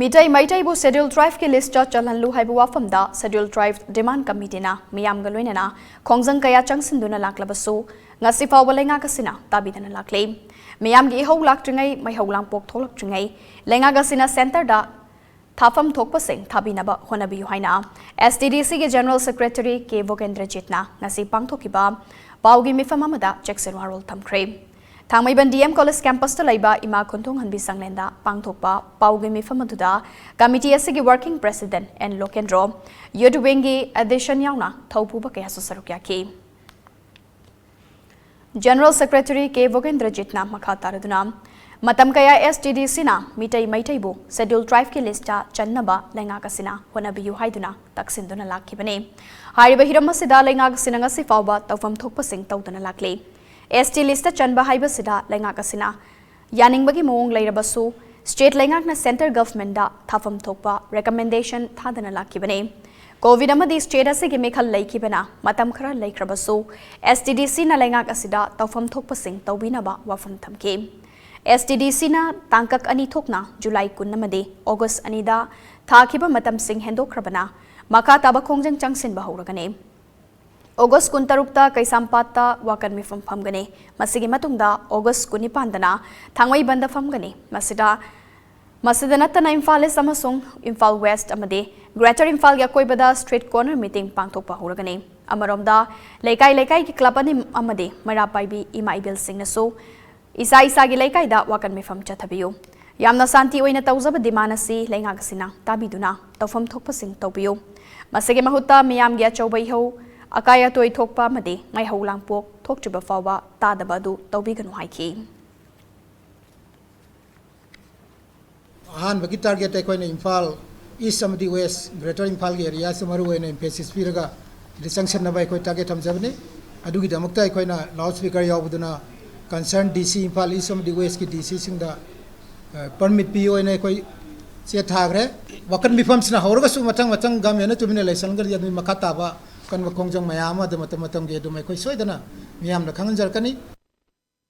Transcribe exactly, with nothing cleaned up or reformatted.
Meitei ꯃꯩꯇꯩꯕꯨ Scheduled Tribeꯀꯤ listꯇ ꯆꯜꯍꯜꯂꯨ ꯍꯥꯏꯕ ꯋꯥꯐꯝꯗ Scheduled Tribe Demand Committeeꯅ ꯃꯤꯌꯥꯝꯒ ꯂꯣꯏꯅꯅ ꯈꯣꯡꯖꯪ ꯀꯌꯥ ꯆꯪꯁꯤꯟꯗꯨꯅ ꯂꯥꯛꯂꯕꯁꯨ, ꯉꯁꯤ ꯐꯥꯎꯕ ꯂꯩꯉꯥꯛ ꯑꯁꯤꯅ ꯇꯥꯕꯤꯗꯅ ꯂꯥꯛꯂꯤ꯫ ꯃꯤꯌꯥꯝꯒꯤ ꯏꯍꯧ ꯂꯥꯛꯇ꯭ꯔꯤꯉꯩ, ꯃꯩꯍꯧ ꯂꯥꯡꯄꯣꯛ ꯊꯣꯛꯂꯛꯇ꯭ꯔꯤꯉꯩ, ꯂꯩꯉꯥꯛ ꯑꯁꯤꯅ centreꯗ ꯊꯥꯐꯝ ꯊꯣꯛꯄꯁꯤꯡ ꯊꯥꯕꯤꯅꯕ ꯍꯣꯠꯅꯕꯤꯌꯨ ꯍꯥꯏꯅ STDCꯒꯤ General Secretary ꯀꯦ ꯚꯣꯒꯦꯟꯗ꯭ꯔꯖꯤꯠꯅ ꯉꯁꯤ ꯄꯥꯡꯊꯣꯛꯈꯤꯕ ꯄꯥꯎꯒꯤ ꯃꯤꯐꯝ ꯑꯃꯗ ꯆꯦꯛꯁꯤꯟ ꯋꯥꯔꯣꯜ ꯊꯝꯈ꯭ꯔꯦ꯫ ꯊꯥꯡꯃꯩꯕꯟ DM College campusꯇ ꯂꯩꯕ ꯏꯃꯥ ꯈꯨꯟꯊꯣꯡ ꯍꯟꯕꯤ ꯁꯪꯂꯦꯟꯗ ꯄꯥꯡꯊꯣꯛꯄ ꯄꯥꯎꯒꯤ ꯃꯤꯐꯝ ꯑꯗꯨꯗ committee ꯑꯁꯤꯒꯤ Working President and Lokendro, Youth Wingꯒꯤ ꯑꯗꯤꯁꯟ ꯌꯥꯎꯅ ꯊꯧꯄꯨꯕ ꯀꯌꯥꯁꯨ ꯁꯔꯨꯛ ꯌꯥꯈꯤ꯫ General Secretary ꯀꯦ ꯚꯣꯒꯦꯟꯗ꯭ꯔꯖꯤꯠꯅ ꯃꯈꯥ ꯇꯥꯔꯗꯨꯅ, ꯃꯇꯝ ꯀꯌꯥ STDCꯅ ꯃꯤꯇꯩ ꯃꯩꯇꯩꯕꯨ Scheduled Tribeꯀꯤ listꯇ ꯆꯟꯅꯕ ꯂꯩꯉꯥꯛ ꯑꯁꯤꯅ ꯍꯣꯠꯅꯕꯤꯌꯨ ꯍꯥꯏꯗꯨꯅ ꯇꯛꯁꯤꯟꯗꯨꯅ ꯂꯥꯛꯈꯤꯕꯅꯤ꯫ ꯍꯥꯏꯔꯤꯕ ꯍꯤꯔꯝ ꯑꯁꯤꯗ ꯂꯩꯉꯥꯛ ꯑꯁꯤꯅ ꯉꯁꯤ ꯐꯥꯎꯕ ꯇꯧꯐꯝ ꯊꯣꯛꯄꯁꯤꯡ ꯇꯧꯗꯨꯅ ꯂꯥꯛꯂꯤ꯫ ST listꯇ ꯆꯟꯕ ꯍꯥꯏꯕꯁꯤꯗ ꯂꯩꯉꯥꯛ ꯑꯁꯤꯅ ꯌꯥꯅꯤꯡꯕꯒꯤ ꯃꯑꯣꯡ ꯂꯩꯔꯕꯁꯨ, state ꯂꯩꯉꯥꯛꯅ centre governmentꯗ ꯊꯥꯐꯝ ꯊꯣꯛꯄ recommendation ꯊꯥꯗꯅ ꯂꯥꯛꯈꯤꯕꯅꯤ꯫ Covid ꯑꯃꯗꯤ state ꯑꯁꯤꯒꯤ ꯃꯤꯈꯜ ꯂꯩꯈꯤꯕꯅ ꯃꯇꯝ ꯈꯔ ꯂꯩꯈ꯭ꯔꯕꯁꯨ, STDCꯅ ꯂꯩꯉꯥꯛ ꯑꯁꯤꯗ ꯇꯧꯐꯝ ꯊꯣꯛꯄꯁꯤꯡ ꯇꯧꯕꯤꯅꯕ ꯋꯥꯐꯝ ꯊꯝꯈꯤ꯫ STDCꯅ ꯇꯥꯡꯀꯛ ꯑꯅꯤ ꯊꯣꯛꯅ July ꯀꯨꯟ ꯑꯃꯗꯤ August ꯑꯅꯤꯗ ꯊꯥꯈꯤꯕ ꯃꯇꯝꯁꯤꯡ ꯍꯦꯟꯗꯣꯛꯈ꯭ꯔꯕꯅ, ꯃꯈꯥ ꯇꯥꯕ ꯈꯣꯡꯖꯪ ꯆꯪꯁꯤꯟꯕ ꯍꯧꯔꯒꯅꯤ꯫ August ꯀꯨꯟꯇꯔꯨꯛꯇ ꯀꯩꯁꯥꯝꯄꯥꯠꯇ ꯋꯥꯀꯠ ꯃꯤꯐꯝ ꯐꯝꯒꯅꯤ꯫ ꯃꯁꯤꯒꯤ ꯃꯇꯨꯡꯗ August ꯀꯨꯟꯅꯤꯄꯥꯟꯗꯅ ꯊꯥꯡꯃꯩꯕꯟꯗ ꯐꯝꯒꯅꯤ꯫ ꯃꯁꯤꯗ, ꯃꯁꯤꯗ ꯅꯠꯇꯅ ꯏꯝꯐꯥꯜ East ꯑꯃꯁꯨꯡ ꯏꯝꯐꯥꯜ West ꯑꯃꯗꯤ Greater ꯏꯝꯐꯥꯜꯒꯤ ꯑꯀꯣꯏꯕꯗ street corner meeting ꯄꯥꯡꯊꯣꯛꯄ ꯍꯧꯔꯒꯅꯤ꯫ ꯑꯃꯔꯣꯝꯗ, ꯂꯩꯀꯥꯏ ꯂꯩꯀꯥꯏꯒꯤ club ꯑꯅꯤ ꯑꯃꯗꯤ ꯃꯩꯔꯥ ꯄꯥꯏꯕꯤ ꯏꯃꯥ ꯏꯕꯦꯜꯁꯤꯡꯅꯁꯨ ꯏꯁꯥ ꯏꯁꯥꯒꯤ ꯂꯩꯀꯥꯏꯗ ꯋꯥꯀꯠ ꯃꯤꯐꯝ ꯆꯠꯊꯕꯤꯌꯨ꯫ ꯌꯥꯝꯅ ꯁꯥꯟꯇꯤ ꯑꯣꯏꯅ ꯇꯧꯖꯕ demand ꯑꯁꯤ ꯂꯩꯉꯥꯛ ꯑꯁꯤꯅ ꯇꯥꯕꯤꯗꯨꯅ ꯇꯧꯐꯝ ꯊꯣꯛꯄꯁꯤꯡ ꯇꯧꯕꯤꯌꯨ꯫ ꯃꯁꯤꯒꯤ ꯃꯍꯨꯠꯇ ꯃꯤꯌꯥꯝꯒꯤ ꯑꯆꯧꯕ ꯏꯍꯧ, ꯑꯀꯥꯏ ꯑꯇꯣꯏ ꯊꯣꯛꯄ ꯑꯃꯗꯤ ꯃꯩꯍꯧ ꯂꯥꯡꯄꯣꯛ ꯊꯣꯛꯇ꯭ꯔꯤꯕ ꯐꯥꯎꯕ ꯇꯥꯗꯕ ꯑꯗꯨ ꯇꯧꯕꯤꯒꯅꯨ ꯍꯥꯏꯈꯤ꯫ ꯑꯍꯥꯟꯕꯒꯤ target ꯑꯩꯈꯣꯏꯅ ꯏꯝꯐꯥꯜ East ꯑꯃꯗꯤ West, Greater ꯏꯝꯐꯥꯜꯒꯤ areaꯁꯤ ꯃꯔꯨ ꯑꯣꯏꯅ emphasis ꯄꯤꯔꯒ ꯁꯤꯗ ꯆꯪꯁꯤꯟꯅꯕ ꯑꯩꯈꯣꯏ target ꯊꯝꯖꯕꯅꯤ꯫ ꯑꯗꯨꯒꯤꯗꯃꯛꯇ ꯑꯩꯈꯣꯏꯅ loud speaker ꯌꯥꯎꯕꯗꯨꯅ concern DC, Imphal East ꯑꯃꯗꯤ Westꯀꯤ DCꯁꯤꯡꯗ, ꯑ, permit ꯄꯤꯌꯨ ꯍꯥꯏꯅ ꯑꯩꯈꯣꯏ ꯆꯦ ꯊꯥꯈ꯭ꯔꯦ꯫ ꯋꯥꯀꯠ ꯃꯤꯐꯝꯁꯤꯅ ꯍꯧꯔꯒꯁꯨ ꯃꯊꯪ ꯃꯊꯪ governmentꯅ ꯇꯨꯃꯤꯟꯅ ꯂꯩꯁꯟꯒ꯭ꯔꯗꯤ ꯑꯗꯨꯒꯤ ꯃꯈꯥ ꯇꯥꯕ ꯑꯀꯟꯕ ꯈꯣꯡꯖꯪ ꯃꯌꯥꯝ ꯑꯃ ꯑꯗꯨ ꯃꯇꯝ ꯃꯇꯝꯒꯤ ꯑꯗꯨꯝ ꯑꯩꯈꯣꯏ ꯁꯣꯏꯗꯅ ꯃꯤꯌꯥꯝꯗ ꯈꯪꯍꯟꯖꯔꯛꯀꯅꯤ꯫